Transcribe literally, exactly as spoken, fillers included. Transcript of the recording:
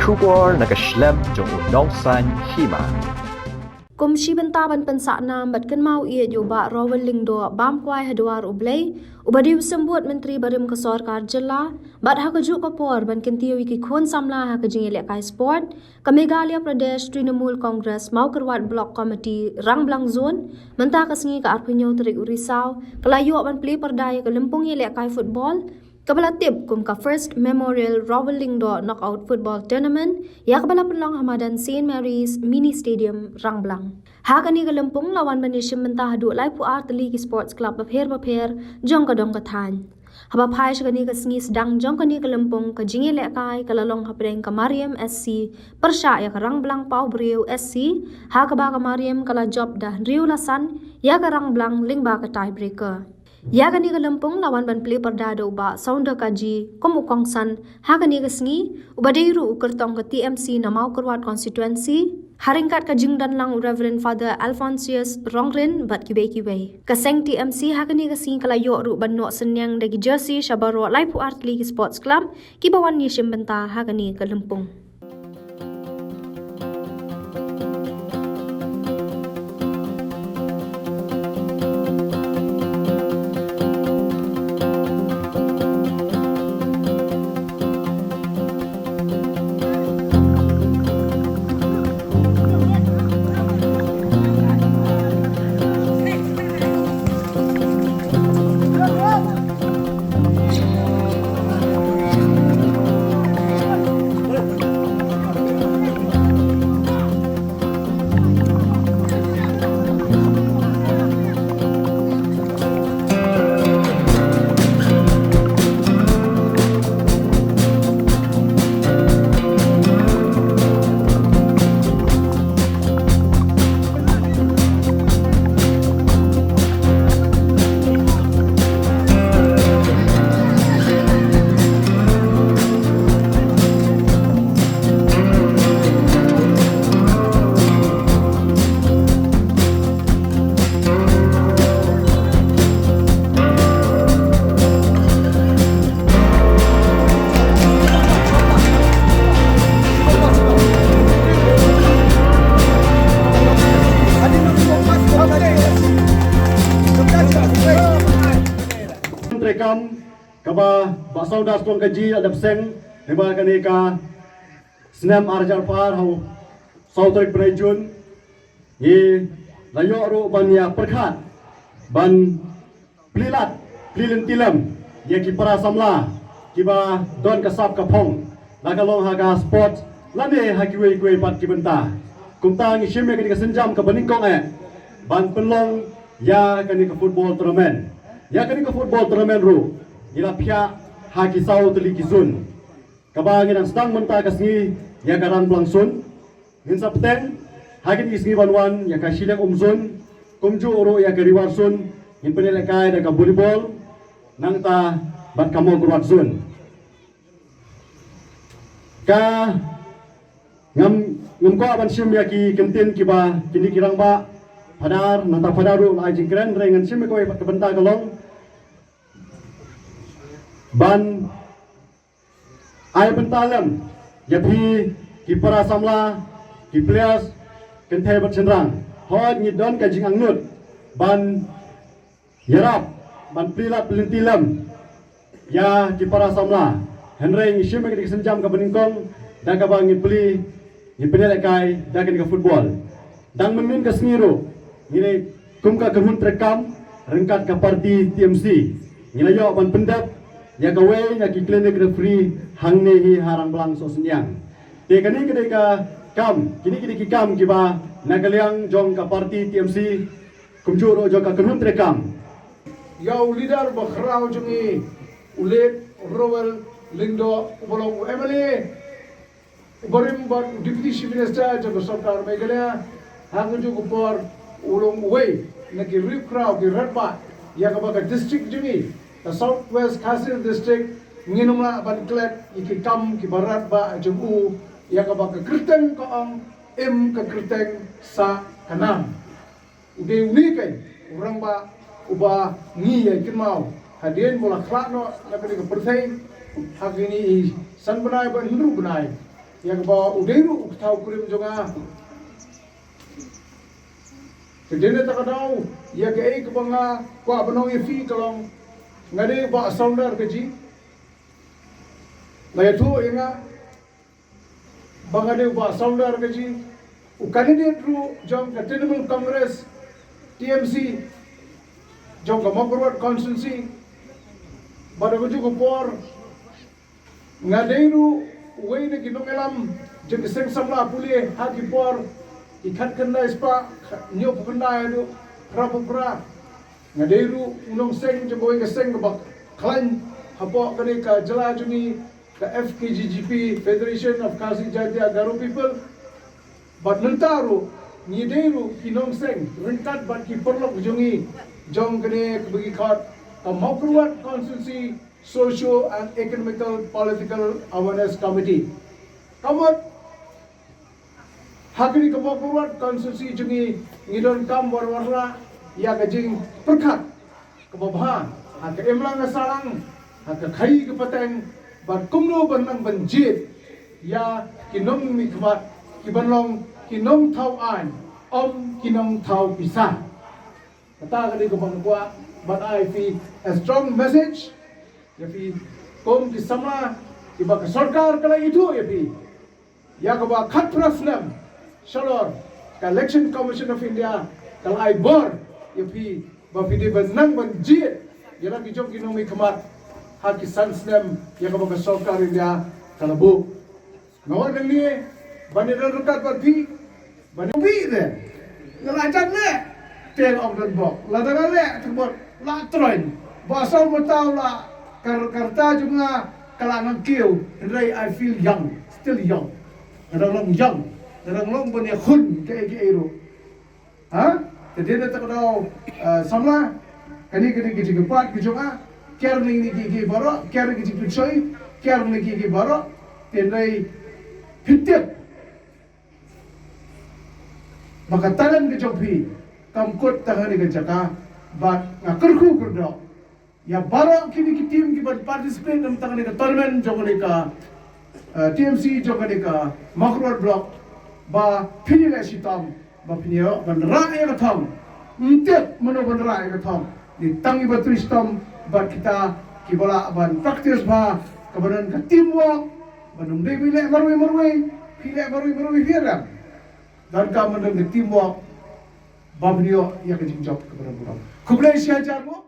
Khubor na ka shlem jong u nongsan hima. Kum shi bynta ban pynsah nam bad kynmaw ïa u Bah Rowell Lyngdoh bam kwai ha dwar U Blei, uba dei u symbud myntri barim ka sorkar jylla, bad ha kajuh ka por ban kyntiew ïa ki khun samla ha ka jingïalehkai sport, ka Meghalaya Pradesh Trinamool Congress Mawkyrwat Block Committee Rangblang Zone, mynta ka sngi ka arphew hynñiew tarik u Risaw, ka la ïoh ban plie pyrda ïa ka lympung ïalehkai football, kaba la tip kum ka First Memorial Rowell Lyngdoh Knockout Football Tournament, ïa kaba la pynlong ha madan Saint Mary's Mini Stadium, Rangblang. Ha kane ka lympung la wan ban ïashim bynta haduh laiphew ar tylli ki sports club bapher bapher jong ka dong ka thaiñ. Haba phai sha kane ka sngi sdang jong kane ka lympung, ka jingïalehkai ka la long hapdeng ka Mariam S C pyrshah ïa ka Rangblang Pawbriew S C, ha kaba ka Mariam ka la jop da hynriew la san ïa ka Rangblang lyngba ka tiebreaker. Ïa kane ka lympung la wan ban plie pyrda da u Bah Sounder Kaji kum u kongsan ha kane ka sngi, uba dei ruh u kyrtong ka T M C na Mawkyrwat Constituency, ha ryngkat ka jingdon lang u Reverend Father Alphonsius Rongrin bad kiwei kiwei. Ka seng T M C ha kane ka sngi ka la ïoh ruh ban noh synñiang da ki jersey sha baroh laiphew ar tylli ki sports club kiba wan ïashim bynta ha kane ka lympung. Treikam kaba Bah Sounder Kaji la dep seng, haba kane ka snem ar hajar arphew ar ha u saw tarik bnai Jun, ngi la ïoh ruh ban ïa pyrkhat ban plie lad, plie lynti lem ïa ki para samla kiba don ka sap ka phong, la ka long ha ka sport lane ha kiwei kiwei pat ki bynta. Kumta ngi shim ïa kane ka sienjam kaba nyngkong eh ban pynlong ïa kane ka football tournament. Ïa kane ka football tournament ruh ngi la phiah ha ki saw tylli ki zone. Kaba ngi dang sdang mynta ka sngi ïa ka Rangblang Zone. Ngin sa bteng ha kine ki sngi ban wan ïa ka Shillong Umzone, kumjuh ruh ïa ka Ri War Zone. Ngin pynïalehkai da ka volleyball, nangta bad ka Mawkyrwat Zone. Ka ngam, ngam kwah ban shim ïa ki kyntien kiba kine ki rangbah Phadar, nangta Phadar ruh la ai jingkren, hynrei ngan shim ïa kawei pat ka bynta ka long ban ai bynta lem ïa phi ki para samla, ki players, kynthei bad shynrang. Hooid, ngi don ka jingangnud ban ïarap, ban plie lad plie lynti lem ïa ki para samla. Hynrei ngi shim ïa kane ka sienjam kaba nyngkong da kaba ngi plie, ngi pynïalehkai da kane ka football. Dang mynnin ka sngi ruh, ngi, kum ka kynhun treikam ryngkat ka party T M C, ngi la ïoh ban pyndep ïa kawei na ki clinic referee hangne hi ha Rangblang Sohsynñiang. Te kane ka dei ka kam, kine ki dei ki kam kiba na ka liang jong ka party T M C, kumjuh ruh jong ka kynhun treikam. Ïa u leader ba khraw jong ngi, u late Rowell Lyngdoh, uba long u M L A uba rim bad u Deputy Chief Minister jong ka sorkar Meghalaya, ha kajuh ka por u long uwei na ki riewkhraw, ki rangbah ïa kaba ka district jong ngi, ka South West Khasi Hills District, ngin ym lah ban klet ïa ki kam kiba rangbah jong u, ïa kaba ka kyrteng ka ong, im ka kyrteng sah ka nam. U dei une keiñ u rangbah uba ngi ïai kynmaw hadien ba u la khlad noh na kane ka pyrthei ha kine i san bnai bad hynriew bnai. Ïa kaba u dei ruh u kata u kurim jong nga. Te dei na kata ka daw, ïa kaei kaba nga kwah ban ong ïa phi ka long, nga dei u Bah Soundar Kajih. Nga ïathuh ïa nga ba nga dei u Bah Soundar Kajih, u candidate ruh jong ka Trinamool Congress, T M C, jong ka Mawkyrwat constituency. Bad ha kajuh ka por nga dei ruh uwei na ki nongïalam jong ka seng samla pule ha ki por ki khatkhyndai spah hynñiewphew khyndai haduh phraphew phra. Nga dei ruh u nongseng jong kawei ka seng kaba khlaiñ hapoh kane ka jylla jong ngi, ka F K J G P, Federation of Khasi Jaintia Garo People. Bad mynta ruh ngi dei ruh ki nongseng ryngkat bad ki paralok jong ngi jong kane kaba ngi khot ka Mawkyrwat Constituency Socio and Economical Political Awareness Committee. Ka mut ha kane ka Mawkyrwat constituency jong ngi, ngi donkam wanrah ïa ka jingpyrkhat kaba bha ha ka imlang ka sahlang, ha ka khaii ka pateng, bad kumno ban nang ban jied ïa ki nongmihkhmat kiban long ki nongthaw aiñ, ym ki nongthaw pisa. Kata ka dei kaba nga kwah ban ai ïa phi a strong message ïa phi kum ki samla kiba ka sorkar ka la ithuh ïa phi ïa kaba khatphra snem shalor ka Election Commission of India ka la ai bor ïa phi ba phi dei ban nang ban jied ïa la ki jong ki nongmihkhmat ha ki san snem ïa kaba ka sorkar India ka la buh. Nga wan hangne ban ïadon ryngkat bad phi ban ïa phi te. Nga la jan leh te nga ong don bok. Lada nga leh te bok la troiñ. Ba saw mataw la kar, ka rta jong nga ka la nang kiew. Hynrei I feel young, still young. Nga dang long young. Nga dang long ban ïakhun kaei kaei ruh. Ha? Te dei na kata ka daw, eh, samla, kane ka dei ka jingkyrpad ka jong nga, kiar na kine kiei kiei baroh, kiar na ka jingpynshoi, kiar na kine kiei kiei baroh, te hynrei phi tip ba ka talent ka jong phi kam kut tang ha kane ka jaka, bad nga kyrkhu kyrdoh ïa baroh kine ki team kiban participate na bynta kane ka tournament jong kane ka, eh, T M C jong kane ka Mawkyrwat Block ba phin ïaleh shitom ba phin ïoh ban rah ïa ka thong. Ym tip mano ban rah ïa ka thong. Dei tang iba trei shitom bad kita kiba lah ban practice bha kaba don ka teamwork. Ban ym dei ba ïaleh marwei marwei, phi leh marwei marwei phi ïarem. Donkam ban don ka teamwork ba phin ïoh ïa ka jingjop kaba don burom. Khublei shihajar mo.